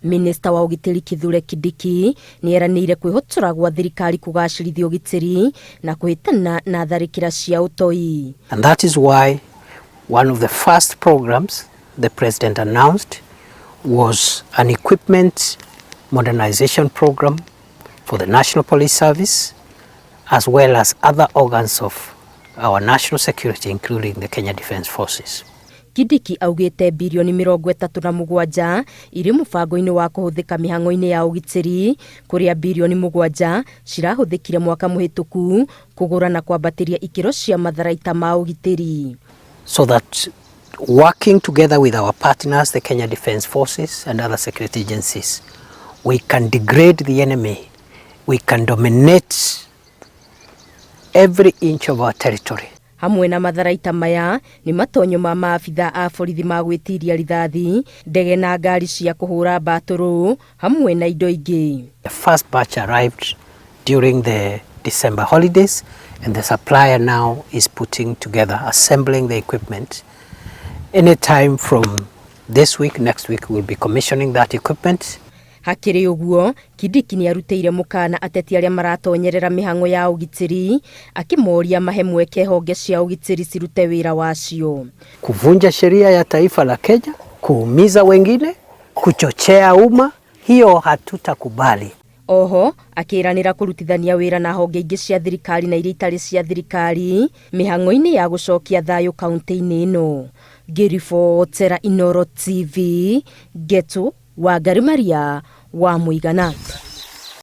Minista wa ũgitĩri Kithure Kindiki nĩ eranĩire kwĩhotora gwa thirikari kũgacĩrithia ũgitĩri na kũhĩtana na tharĩkĩra cia ũtoi. And that is why one of the first programs the president announced was an equipment modernization program for the National Police Service as well as other organs of our national security, including the Kenya Defence Forces. Kindiki augĩte birioni 37 irĩ mũbango-inĩ wa kũhũthĩka mĩhang'o-inĩ ya ũgitĩri, kũrĩa birioni 7 cirahũthĩkire mwaka mũhĩtũku kũgũra na kwambatĩria ikĩro cia matharaita ma ũgitĩri. So that working together with our partners, the Kenya Defence Forces and other security agencies, we can degrade the enemy, we can dominate every inch of our territory. Hamwe na matharaita maya nĩ matonyo ma maabitha a borithi ma gwĩtiria rithathi, ndege na ngari cia kũhũra mbatũrũ hamwe na indo ingĩ. The first batch arrived during the December holidays, and the supplier now is putting together, assembling the equipment. Anytime from this week, next week, we'll be commissioning that equipment. Hakĩrĩ ũguo, Kindiki nĩ arutĩire mũkana ateti arĩa maratonyerera mĩhang'o ya ũgitĩri, akĩmoria mahe mweke honge cia ũgitĩri cirute wĩra wacio. Kuvunja sheria ya taifa la Kenya, kuumiza wengine, kuchochea umma, hiyo hatutakubali. Oho akĩranĩra kũrutithania wĩra na honge ingĩ cia thirikari na iria itarĩ cia thirikari mĩhang'o-inĩ ya gũcokia thayũ kaunti-inĩ ĩno. Ngĩribotera Inooro TV, Ngetu Wangari Maria wa Mũigana.